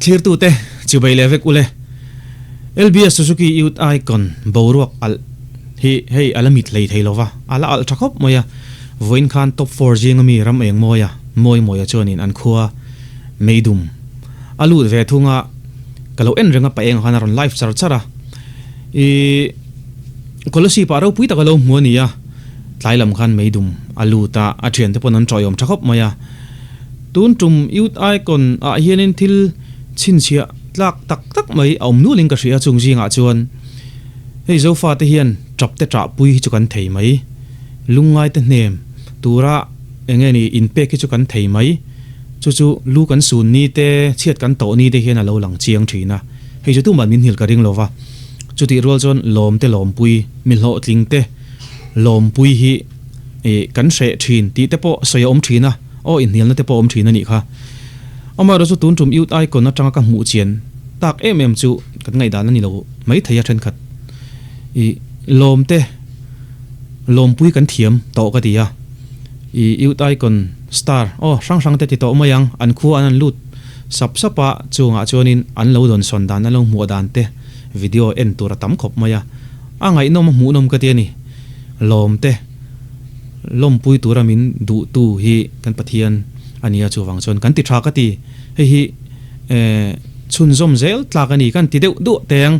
Thlirtute chibai leh vek ule. LBS Suzuki Youth Icon boruak alh hi hei a la mit hlei thei lova, a la alh tha khawp mai a. Vawiin khan top four zinga mi ram eng mawia mawi mawia chuanin an khua meidum a lut ve thung a, ka lo en reng a pa engah khan a rawn live char char a. Ih Kolasib ah ropui tak a lo hmu a ni a, tlai lam khan meidum a lut a, a thiante pawn an tawihawm tha khawp mai a. Tun tum Youth Icon ah hianin thil chhinchhiah tlak tak tak mai a awm nualin ka hria chung zingah chuan hei Zofate hian tap te tah pui hi chu kan thei mai, lungngai te hnem tura eng nge ni inpek hi chu kan thei mai, chu chu lu kan sun ni te chhiat kan tawh ni te hian a lo lang chiang thin a, hei chu tumah min nghilh ka ring lo va, chutih rual chuan lawm te lawmpui, mi hlawhtling te lawmpui hi ih kan hreh thin tih te pawh sawi a awm thin a. Aw inhnialna te pawh awm thin a nih kha. Amaherawh chu tun tum Youth Icon atanga ka hmuh chian tak em em chu kan ngaihdan a ni lo maithei a thenkhat. I lawm te lawmpui kan thiam tawh ka ti a. I Youth Icon star aw hrang hrang te ti tawh mai ang an khua an an lut sap sap a chungah chuanin an lo dawnsawn dan an lo hmuh dan te video en tur a tam khawp mai a. A ngaihnawm a hmuhnawm ka ti a ni. Lawm te. Lawmpui tura min duhtu hi kan Pathian a nia chuvang chuan kan ti tha ka ti. Hei hi chhunzawm zel tlak a ni kan ti deuh duah teng.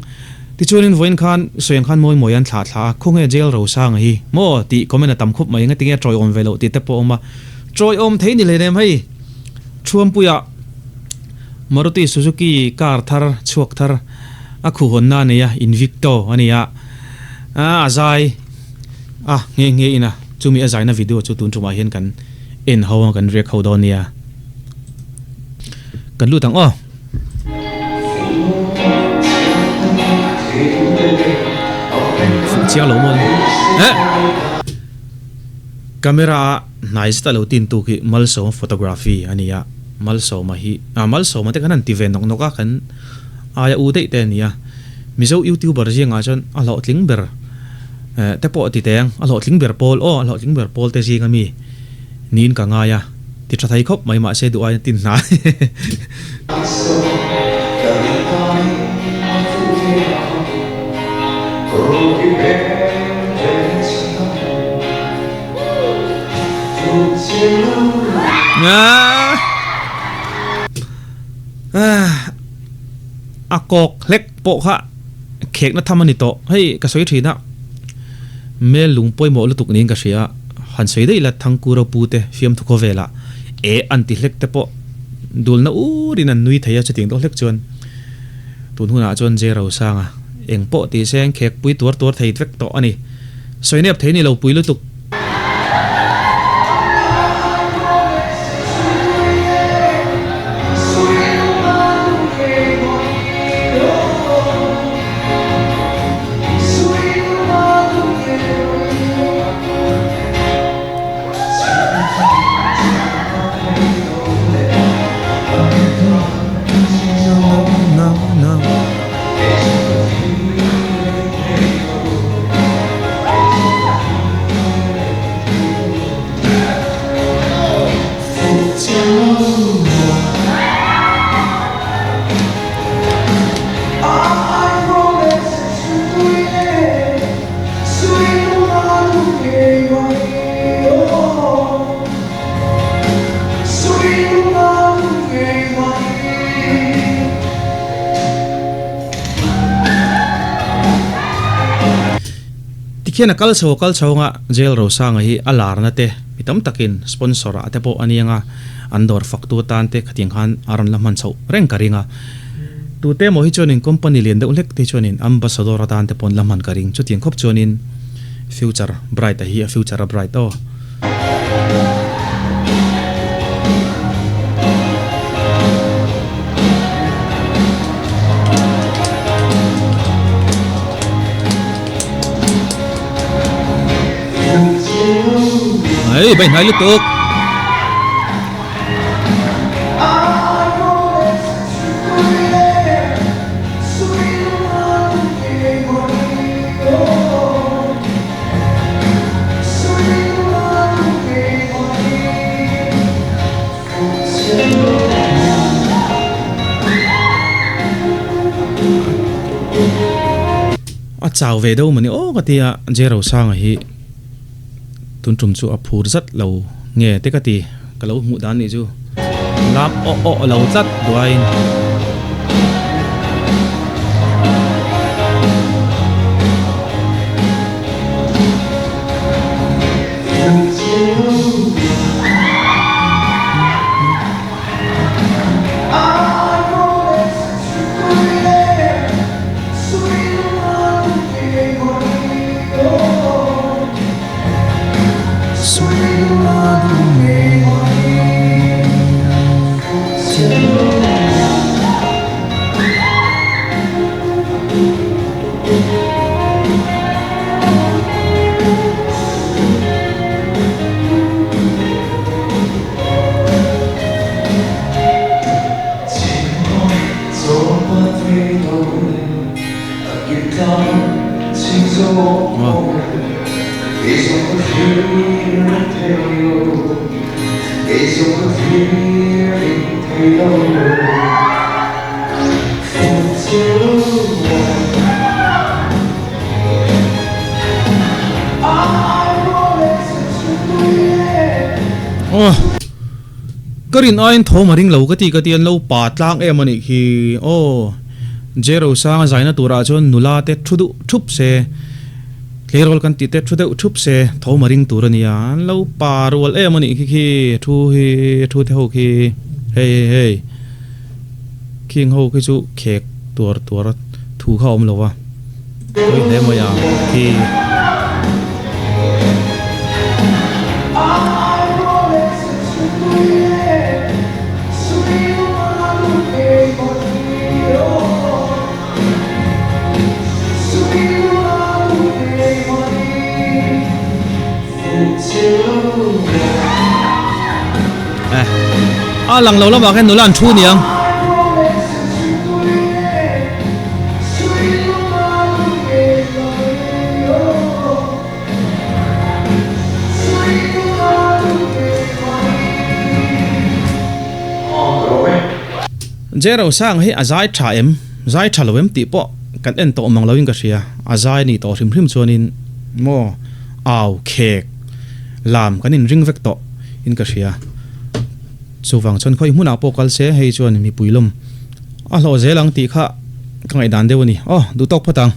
Tichuanin vawiin khan sawi ang khan mawi mawi an thlah thlah a, khawnge jail Rosanga hi maw tih comment a tam khup mai engatinge a tawiawm ve loh tih te pawh a awm a. Tawiawm thei ni hleinem hei Thuampuia Maruti Suzuki car thar chhuak thar a khuhhawnna a nei a Invicto a ni a, a zai. A, nghe nghe ina chumi a zaina video chu tun tumah hian kan en ho a, kan riak ho dawn nia. Kan lut ang aw. Fuh chiang lo maw eh camera a hnai zet a lo tin tu khi Malsawma photography a ni a, Malsawma hi ah Malsawma te khan an ti ve nawk nawk a kan aia u daih te a ni a, Mizo youtuber zingah chuan a hlawhtling ber. Eh, te pawh ti teng, a hlawhtling ber pawl, aw a hlawhtling ber pawl te zing ami niin ka ngai a, ti tha thei khawp mai mahse duh aiin a tin hna. A kawk hlek pawh kha. Khekna tham a ni tawh. Hei ka sawi thin a, mel lung pawimawh lutuk niin ka hria. Han sawi daih la Thangku Ropu te fiamthu khawvelah e an ti hlek te pawh dulna urin an nui thei a, chutiang deuh hlek chuan tun hunah chuan J Rosanga eng pawh ti se an khekpui tuar tuar thei vek tawh a ni. Sawi nep thei ni lo pui lutuk. Tikhian a kal chho a kal chho anga Jail Rosanga hi a larna te mi tam takin sponsor ah te pawh a ni anga an dawr faktu atan te khatiang khan a rawn la hman chhoh reng ka ring a. Tute emaw hi chuanin company lian deuh hlek te hi chuanin ambassador atan te pawh an la hman ka ring. Chutiang khawp chuanin future bright a hi a future a bright aw. Ei bai hnai lutuk. chau ve deuh mawni aw ka ti a, Jerosanga hi tun tum chu a phur zat lo nge te ka ti, ka lo hmuh dan nih chu lam aw aw lo tlat duaiin. Ka rin aiin tho ma ring lo ka ti ka ti an lo pa tlang em a nih khi aw Jero sanga zaina turah chuan nula te thu duh thup se tleirawl kan tih te thu deuh thup se tho ma ring tur a nia an lo pa rual em a nih khi khi thu hi thu te ho khi hei hei hei khing ho khi chu khek tuar tuar thu kha a awm lo va pawi hle mai a khi. A lang lo lamah khian nula an thu niang. Jero sang hi a zai tha em, zai tha lo em tih pawh kan en tawh mang loin ka hria. A zai ni tawh hrim hrim chuanin maw au khek lam kan inring vek tawh in ka hria. Chuvang chuan khawi hmunah pawh kal se hei chuan mipui lawm a hlawh zel ang tih kha ka ngaihdan deuh a ni. Aw duh tawk phawt ang.